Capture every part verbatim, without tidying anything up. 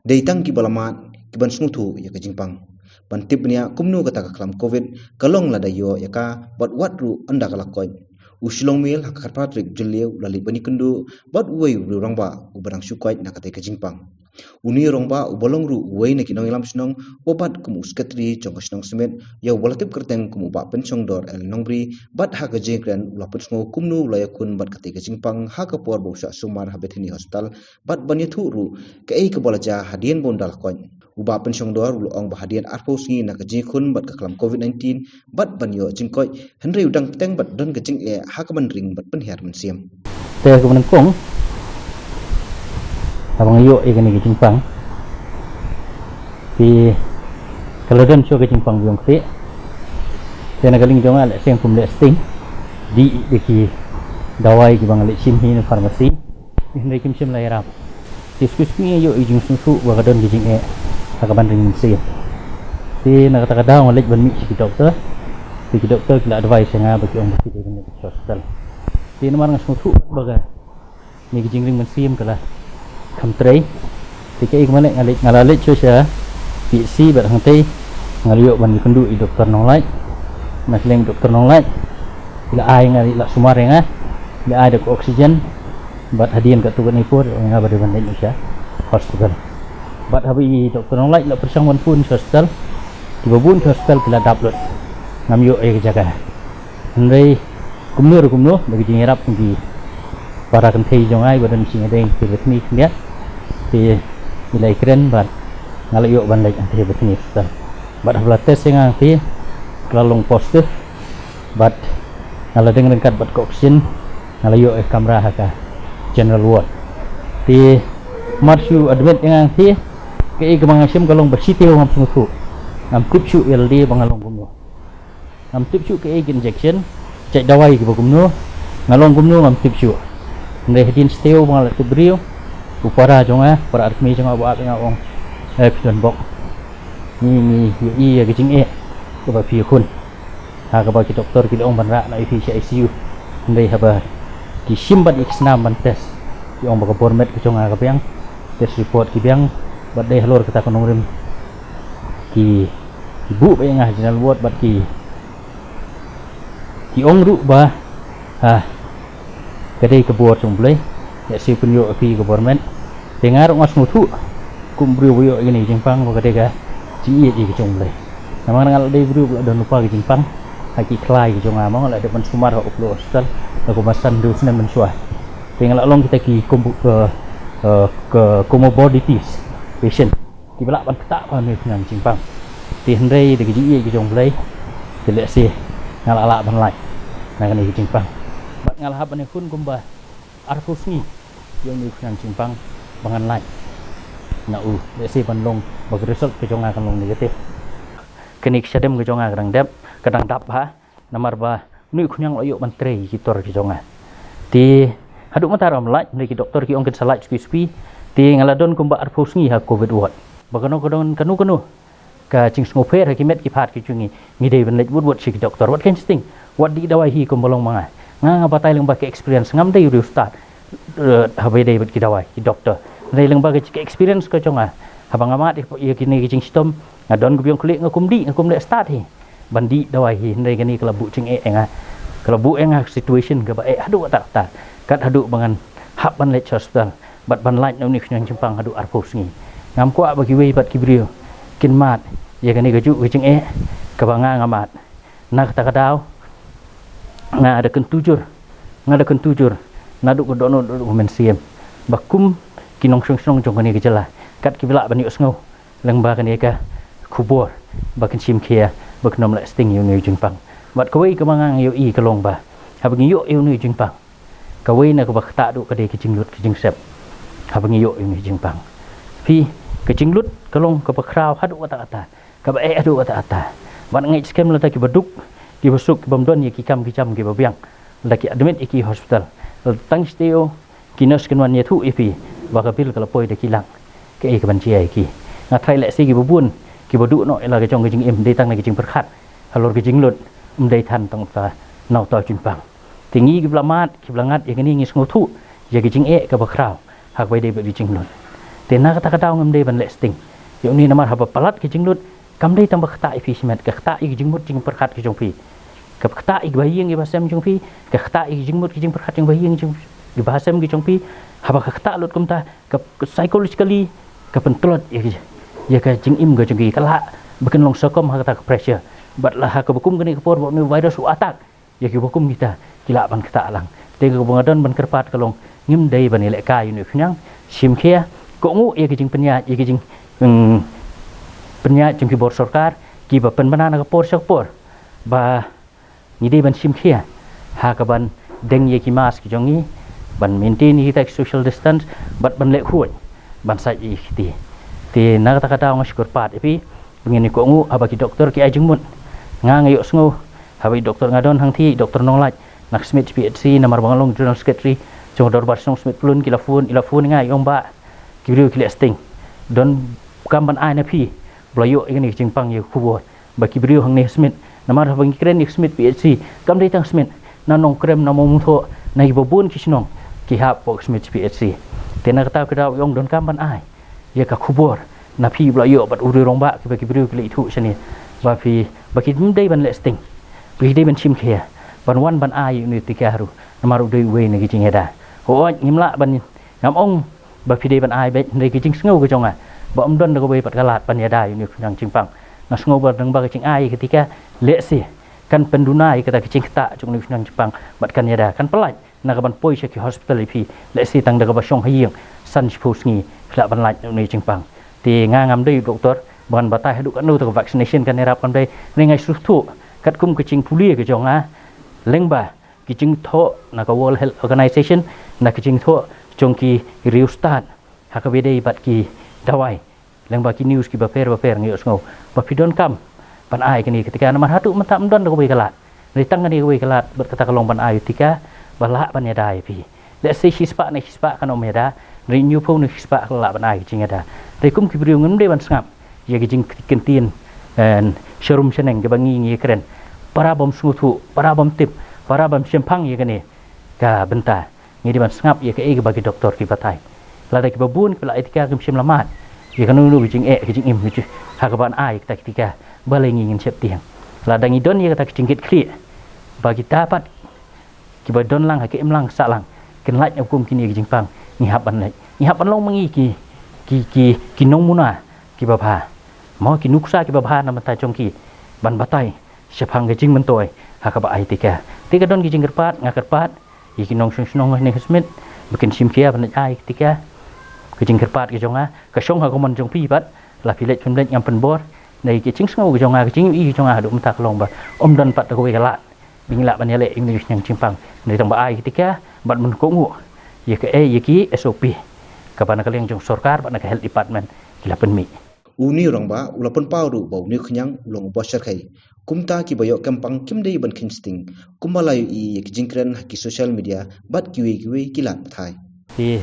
Dei tang kiba la mad ki ban sngewthuh ïa ka jingpang. Ban tip bniah kumno kata ka khlam covid ka long lada ïoh ïa ka bad wat ruh ynda ka la koit. U Shillong Mail ha ka khatphra tarik Jylliew u la leit ban ïakynduh bad uwei u rangbah uba dang shu koit na katei ka jingpang. Une u rangbah uba long ruh uwei na ki nongïalam shnong, uba bat kum u sekretari jong ka shnong Smit, ïa uba la tip kyrteng kum u Bah Pynshongdor L Nongbri, bad ha ka jingkren u la pynsngew kumno u la ïakhun bad katei ka jingpang ha ka por ba u shah sumar ha Bethany Hospital, bad ban ïathuh ruh kaei kaba la jia hadien ba un da la koit. U Bah Pynshongdor u la ong ba hadien arphew sngi na ka jingïakhun bad ka khlam covid nineteen bad ban ïoh jingkoit, hynrei u dang bteng bad don ka jingeh ha ka ban ring bad pynhiar mynsiem. Te ka ban kong, haba nga ïoh ïa kane ka jingpang, te ka la don shuh ka jingpang biang kti. Te na ka liang jong nga leh seng kum leh sting, dei da ki dawai kiba nga leit shim hi na pharmacy, hynrei kim shym la ïarap. Te skul skul nga ïoh i jingsngewthuh ba ka don ki jingeh ha ka ban ring mynsiem. Te na kata ka daw nga leit ban mih sha ki doktor. Te ki doktor ki la advice ïa nga ba ki ong ba ki dei ban leit sha hospital. Te namar nga sngewthuh ba kane ka jingring mynsiem ka la kham trei. Te kaei kaba nga leh, nga leit, nga la leit shuh sha P H C bad hangtei nga la ïoh ban ïakynduh i doktor Nonglait. Na ka liang doktor Nonglait, i la ai nga, i la sumar ïa nga, i la ai da ka oxygen. Bad hadien katto katne por ïa nga ba dei ban leit noh sha hospital. Bad haba i doktor Nonglait la pyrshang ban phone sha hospital, kiba bun ki hospital ki la dap lut. Ngam ïoh ïa ka jaka. Hynrei kumno ruh kumno, da ka jingïarap jong ki para kynthei jong nga ba don sha ïing ka Bethany khyndiat, te i la ïakren bad nga la ïoh ban leit hangtei Bethany hospital. Bad haba la test ïa nga hangtei, ka la long positive. Bad nga la deng ryngkat bad ka oxygen, nga la ïoh ïa ka kamra ha ka general ward. Te mar shu admit ïa nga hangtei, kaei kaba nga shim ka long ba shitaïew ngam sngewthuh. Ngam tip shuh ïa lade ba nga long kumno. Ngam tip shuh kaei ka injection, jait dawai kiba kumno, nga long kumno ngam tip shuh. Hynrei hadien shitaïew ba nga la tip briew, u para jong nga, para arkmie jong nga uba ap ïa nga u ong, eh, phi don bok. Ngi, ngi ïohi ïa ka jingeh kaba phi ïakhun. Ha kaba ki doktor ki la ong ban rah noh ïa phi sha I C U. Hynrei haba ki shim bad ïa ki snam ban test, ki ong ba ka bor met ka jong nga ka biang, test report ki biang, bad dei halor kata ka nongrim ki, ki buh beit ïa nga ha general ward bad ki, ki ong ruh ba, ha, ka dei ka bor jong U Blei, ïa shu pynïoh ïa phi ka bor met. Te nga ruh nga sngewthuh kum u briew ba ïoh ïa kane ka jingpang ba ka dei ka jingïeit ïa ka jong U Blei. Namar nga la dei u briew ba la don lypa ka jingpang ha ki khlaiñ ka jong nga, mo, nga la dep ban sumar ha U Blei hospital la kumba san hynriew snem mynshuwa. Te nga la long kita ki kom-, eh, eh, ki comorbidities patient kiba lah ban ktah ba une u khñiang jingpang. Te hynrei da ka jingïeit ka jong U Blei, te lehse nga la lah ban lait na kane ka jingpang. Bad nga la hap ban ïakhun kumba arphew sngi ïa une u khñiang jingpang ba ngan lait na u, lehse ban long ba ka result ka jong nga kan long negative. Kane ka shadem ka jong nga ka dang dep, ka dang dap bha. Namar ba une u khñiang u la ïoh ban trei ïa ki tor ki jong nga. Te haduh mynta ruh ngam lait, hynrei ki doktor ki ong kin sa lait shuki shuki. Te nga la don kumba arphew sngi ha covid ward. Ba kano ka don kano kano ka jingsngewpher ha ki met ki phad ki jong ngi, ngi dei ban leit wut wut sha ki doktor. Wat kheiñ sting, wat dih dawai hi kumba long ma nga. Nga nga batai lyngba ka experience, ngam dei u riewstad, eh, haba ïadei bad ki dawai ki doktor. Hynrei lyngba ka experience ka jong nga, haba nga mad ïa kine ki jingshitom, nga don ka biang khlieh, nga kum dih, nga kum leh stad hi ban dih dawai hi, hynrei kane ka la buh jingeh ïa nga. Ka la buh ïa nga ka situation kaba eh haduh katta katta, kat haduh ba ngan hap ban leit sha hospital bad ban lait na une u khñiang jingpang haduh arphew sngi. Ngam kwah ba kiwei pat ki briew kin mad ïa kane kajuh ka jingeh kaba nga nga mad. Na kata ka daw nga da kyntu jur, nga da kyntu jur naduh ka dohnud haduh ka mynsiem, ba kum ki nongshong shnong jong kane ka jylla, kat kiba lah ban ïohsngew lyngba kane ka khubor, ba kin shim khia, ba kin ym leh sting ïa une u jingpang. Bad kawei kaba nga nga ïohi ka long ba haba ngi ïoh ïa une u jingpang, kawei na kaba ktah haduh ka dei ka jinglut ka jingsep. Haba ngi ïoh ïa une u jingpang, phi, ka jinglut ka long kaba khraw haduh katta katta, kaba eh haduh katta katta. Bad nga ngeit skhem lada kiba duk, kiba suk, kibym don ïa ki kam ki jam kiba biang, lada ki admit ïa ki hospital, lada tang shi taïew ki nurse kin wan ïathuh ïa phi ba ka bill ka la poi da ki lak, kaei kaban jia ïa ki? Nga tharai lehse kiba bun kiba duh noh ïa la ka jong ka jingim dei tang na ka jingpyrkhat halor ka jinglut, ym dei than tang uta na uta u jingpang. Te ngi kiba la mad, kiba la ngat ïa kane ngi sngewthuh ïa ka jingeh kaba khraw ha kaba ïadei bad ka jinglut. Te na kata ka daw ngam dei ban leh sting ïa une namar haba palat ka jinglut kam dei tang ba ktah ïa phi shimet, ka ktah ïa ka jingmut jingpyrkhat ka jong phi. Ka ktah ïa ka bahaïing ïa bahasem jong phi, ka ktah ïa ka jingmut ka jingpyrkhat jong bahaïing jong ïa bahasem ka jong phi. Haba ka ktah lut kumta ka, ka psychologically ka pyntlot ïa ka, ïa ka jingim ka jong ki, ka lah ba kin long sawkam ha kata ka pressure. Bad la ha kaba kum kane ka por ba une u virus u attack ïa kiba kum kita ki lah ban ktah lang. Te kaba nga don ban kyrpad ka long ngim dei ban ïalehkai ïa une u khñiang, shim khia, kohnguh ïa ka jingpynïaid, ïa ka jing, mm, pynïaid jong ki bor sorkar kiba pynbna na ka por sha ka por ba ngi dei ban shim khia ha kaban deng ïa ki mask ki jong ngi, ban maintain ïa kita ki social distance bad ban leh khuid ban sait ïa ki kti. Te na kata ka daw nga shu kyrpad ïa phi ba ngin ïa kohnguh haba ki doktor ki ai jingmut. Nga nga ïohsngew haba i doktor nga don hangtei, i Doktor Nonglait na ka Smit P H C, namar ba nga long General Secretary jong ka Dorbar Shnong Smit Pyllun, ki la phone, i la phone ïa nga, i ong ba ki briew ki leh sting. Donkam ban ai na phi ba la ïoh ïa kane ka jingpang ïa ka khubor ba ki briew hangne ha Smit, namar haba ngi kren ïa ka Smit P H C kam dei tang Smit, na Nongkrem, na Mawmuthoh, na kiba bun ki shnong ki hap hapoh ka Smit P H C. Te na kata ka daw i ong donkam ban ai ïa ka khubor na phi ba la ïoh bad u riew rangbah kiba ki briew ki la ithuh shane ba phi, ba kim dei ban leh sting, ba ki dei ban shim khia ban wan ban ai ïa une u tika ruh, namar u dei uwei na ki jingïada. Hooid, ngim lah ban, ngam ong ba phi dei ban ai beit, hynrei ka jingsngew ka jong nga ba ym don da kawei pat ka lad ban ïada ïa une u khñiang jingpang. Nga sngew ba dang ba ka jingai ïa ka tika lehse kan pynduna ïa kata ka jingktah jong une u khñiang jingpang bad kan ïada, kan pyllait na kaban poi sha ki hospital ïa phi, lehse tang da kaba shong ha ïing san shiphew sngi phi lah ban lait na une u jingpang. Te nga ngam dei u doktor ba ngan batai haduh katno ta ka vaccination kan ïarap kam dei, hynrei nga sngewthuh katkum ka jingpule ka jong nga lyngba ki jingthoh na ka World Health Organization, na ki jingthoh jong ki riewstad ha kaba ïadei bad ki dawai, lyngba ki news kiba pher ba pher, nga ïohsngew ba phi donkam ban ai kane ka tika namar haduh mynta ym don da kawei ka lad. Hynrei tang kane kawei ka lad bad kata ka long ban ai u tika ba lah ban ïada ïa phi. Lehse shispah ne shispah kan ym ïada, hynrei hynñiewphew ne shispah ka lah ban ai ka jingïada. Hynrei kum ki briew ngim dei ban sngap ïa ka jingkyntien, eh, sharum shaneng kaba ngi ngi kren. Para bym sngewthuh, para bym tip, para bym shemphang ïa kane ka bynta. Ngi dei ban sngap ïa kaei kaba ki doktor ki batai. Lada kiba bun kiba la ai tika kim shym la mad ïa kano kano ka jingeh ka jingim ha kaban ai kata ka tika, balei ngi ngin sheptieng? Lada ngi don ïa kata ka jingkitkhlieh ba kita pat kiba don lang ha ka imlang sahlang kin lait na kum kine ki jingpang, ngi hap ban leit, ngi hap ban long ma ngi ki, ki, ki, ki nongmuna kiba bha, mo, ki nuksa kiba bha na bynta jong ki ban batai shaphang ka jingmyntoi ha kaba ai tika. Te ka don ka jingkyrpad, nga kyrpad ïa ki nongshong shnong hangne ha Smit ba kin shim khia ban leit ai tika. Ka jingkyrpad ka jong nga ka shong ha ka mon jong phi pat, la phi leit phim leit ngam pynbor. Hynrei ka jingsngew ka jong nga, ka jingïohi ka jong nga haduh mynta ka long ba ym don pat da kawei ka lad ba ngi lah ban ïaleh ïa une u khñiang jingpang, hynrei tang ba ai tika bad ban kohnguh ïa kaei, ïa ki S O P kaba na ka liang jong sorkar bad na ka health department ki la pynmih. Une u rangbah u la pynpaw ruh ba une u khñiang u long uba shyrkhei, kumta kiba ïoh kem pang kim dei ban kheiñ sting, kumba la ïohi ïa ki jingkren ha ki social media bad kiwei kiwei ki lad pathai. Te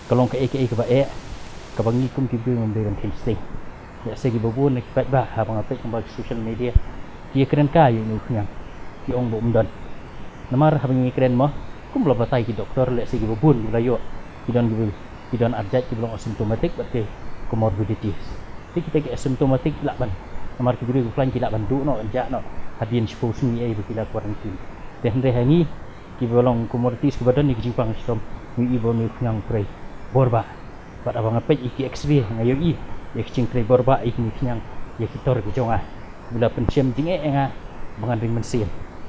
ka long kaei kaei kaba eh kaba ngi kum ki briew ngim dei ban kheiñ sting. Lehse kiba bun na ki paidbah haba nga peit lyngba ki social media ki ïakren kai ïa une u khñiang, ki ong ba um don. Namar haba ngi kren mo, kum la batai ki doktor, lehse kiba bun kiba la ïoh ki don, kiba, ki don arjait kiba long asymptomatic bad ki comorbidities. Te kita ki asymptomatic ki lah ban, namar ki briew ki khlaiñ ki lah ban duh noh, jah noh hadien shiphew sngi ei ba ki la quarantine. Te hynrei ha ngi kiba long comorbidities kiba don ïa ki jingpang shitom, ngi ïohi ba une u khñiang u trei bor bah. Bad haba nga peit ïa ki X-ray nga ïohi ïa ki jingtrei bor bah ïa kine ki khñiang, ïa ki tor ki jong nga, kiba la pynshem jingeh ïa nga ba ngan ring mynsiem.